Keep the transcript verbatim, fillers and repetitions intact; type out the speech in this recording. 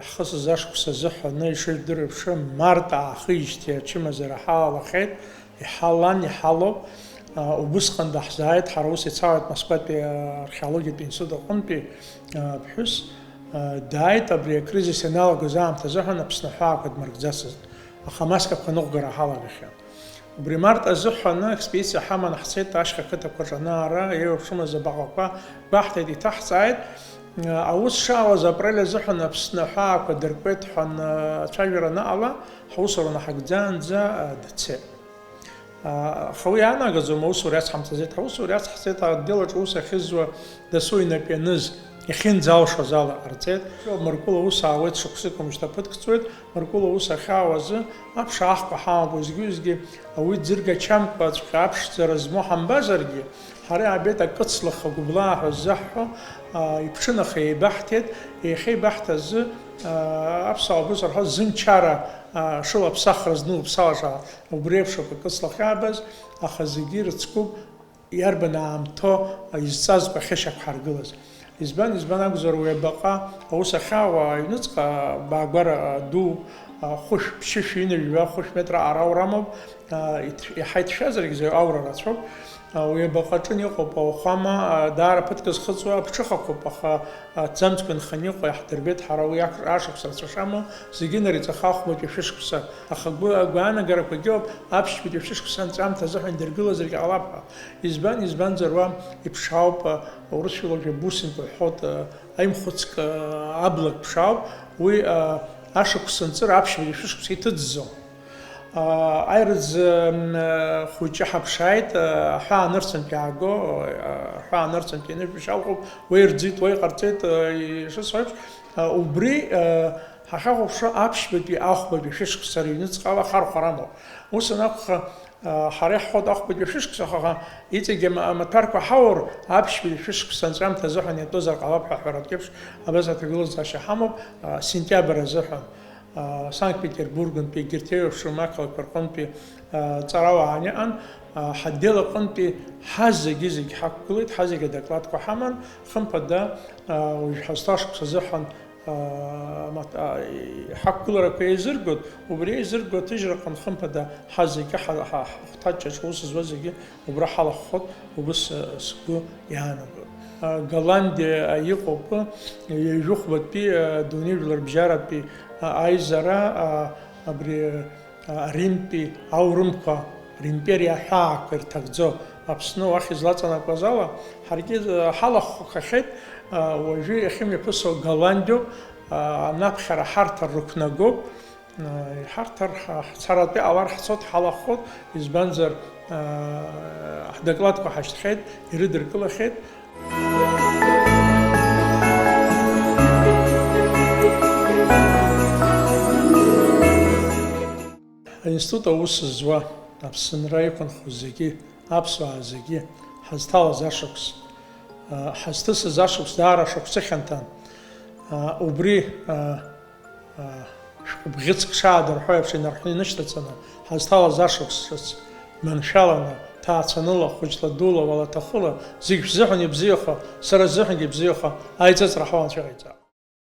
Ҳхысыз ашықәс азыҳәаны, ишыжәдыруа еиԥш, март аахижьҭеи ачымазара ҳалалахьеит, иҳалан, иҳалоуп. А, убысҟан даҳзааит, ҳара ус ицалеит Москватәи археологиатә институт аҟынтәи, а, ԥҳәыс, а, дааит, абри акризис ианалагоз аамҭазыҳәан Аԥсны аҳәаақәа дмыркӡацызт, аха амаскақәа ныҟәгара ҳалагахьан. Убри март азыҳәаны аекспедициа ҳаман ҳцеит, ашьха қыҭақәа рҿы анаара еиуеиԥшымыз абаҟақәа гәаҳҭеит, иҭаҳҵааит. Аус шаауаз апрель азыҳәан Аԥсны аҳәаақәа дыркуеит ҳәа ацәажәара анаҟала, ҳусура наҳагӡаанӡа дцеит. Аха уи иаанагаӡом аусура иацҳамҭаӡеит. Ҳусура иацҳҵеит, адгьыл аҿы аус ахьызуа дасу инап ианыз, иахьынӡалшоз ала ҟарҵеит. Маркула аус аауеит, шықәсык умышьҭа ԥыҭк ҵуеит. Маркула аус ахьаау азы аԥша аахәа ҳамоуп, уеизгьы-уеизгьы ауи ӡыргачамкәаҵәҟьа аԥшӡара змоу ҳамбазаргьы, ҳара иаабеит акыцлаха гәыблаа ҳәа ззаҳҳәо, а, иԥҽын аха еибаҳҭеит, иахьа еибаҳҭазы, а, аԥсуаа убыс рҳәоит, зымчара, а, шылаԥсахра знылыԥсалаша убри еиԥш акы кыцлаха иаабаз, аха зегьы ирыцкуп, иарбан аамҭоу изҵазкуа ахьышьақәҳаргылаз. Избан, избан акәзар, уи абаҟа аус ахьаауа аҩныҵҟа баагәара ду, хәышә, ԥшьышә, ҩынҩажәа, хәышә метра ааура амоуп, иаҳа иҭшәазаргьы аура рацәоуп. Уи абаҟа аҿын иҟоуп ауахәама, даара ԥыҭк зхыҵуа аԥҽыхақәоуп, аха аҭӡамцқәа нханы иҟоу иаҳдырбеит ҳара уи ашықәс рацәа шамоу, зегьы нариҵаха ахәбатәи шәышықәса, аха агәы-, агәаанагарақәагьы ыҟоуп, аԥшьбатәи шәышықәса анҵәамҭа азыҳәан идыргылазаргьы ҟалап ҳәа. Избан, избанзар, уа иԥшаауп, а, урысшәала уажәы бусинка уҳәоит, а, аимхәыцк, а, аблак ԥшаауп, уи, а, ашықәс анҵыра аԥшьбатәи шәышықәса иҭыҵӡом. А, аирыӡ, м, а, хәыҷы ҳаԥшааит, а, аҳәаа нырцәынтә иааго, а, аҳәаа нырцәынтә ианышәшьа алхуп, уа ирӡит, уа иҟарҵеит, а, ишысҳәо еиԥш, а, убри, а, ҳахьахәаԥшуа аԥшьбатәи ахәбатәи шәышықәса рыҩныҵҟала ахархәара амоуп. Ус анакәха, Ҳара иаҳҳәоит ахәбатәи шәышықәса, аха иҵегь ама-, амаҭәарқәа ҳаур, аԥшьбатәи шәышықәса анҵәамҭа азыҳәан иатәызар ҟалап ҳәа аҳәаратә еиԥш, абас аҭагылазаашьа ҳамоуп, а, сентиабр азыҳәан, а, Санкт-Петербургнтәи егьырҭ еиуеиԥшым ақалақьқәа рҟынтәи, а, ҵарауаа ааныҟан, а, ҳотдел аҟынтәи ҳазегьы-зегь ҳақәгылеит, ҳазегьы адокладқәа ҳаман, хымԥада, а, уажә ҳазҭашықәса азыҳәан аа, мат-, аа, и-, ҳақәгыларақәа еизыргоит, убри еизырго аҭыжьраҟны хымԥада ҳазегьы ҳа-, ҳа-, ҳахәҭаҷҷаҿ аус зуа зегьы убра ҳалахәхоит, убыс, э, сгәы иаанагоит. А, Голландиа, а, иҟоуп, э, ҩажәихәбатәи, э, дунеижәларбжьаратәи, а, аизара, а, абри, Римтәи аурымқәа, римпериа аҳәаақәа ирҭагӡо Аԥсны уахь излаҵанакуаз ала, ҳаргьы ҳалахәхахьеит, уажәы иахьымҩаԥысуа Голландиоуп, анаԥхьара ҳарҭар рықәнагоуп, ҳарҭар ҳцаратәы ҟалар ҳцоит, ҳалахәхоит, избанзар, ҳдокладқәа ҳашьҭхьеит, ирыдыркылахьеит. Аинститут аус зуа, Аԥсынра иқәынхо зегьы, аԥсуаа зегьы, ҳазҭалаз ашықәс, а, ҳазҭысыз ашықәс даара шықәсы хьанҭан. А, убри, а, а, шәҟәы бӷьыцк шаадырҳәо еиԥш инарҳәны инышьҭаҵаны, ҳазҭалаз ашықәс ҿыц маншәаланы, ҭаацәаныла, хәыҷла, дула, уалаҭахыла, зегь шәзыҳәан ибзиахо, сара сзыҳәангьы ибзиахо аиҵыҵра ҳауаанцәа иҟаиҵап.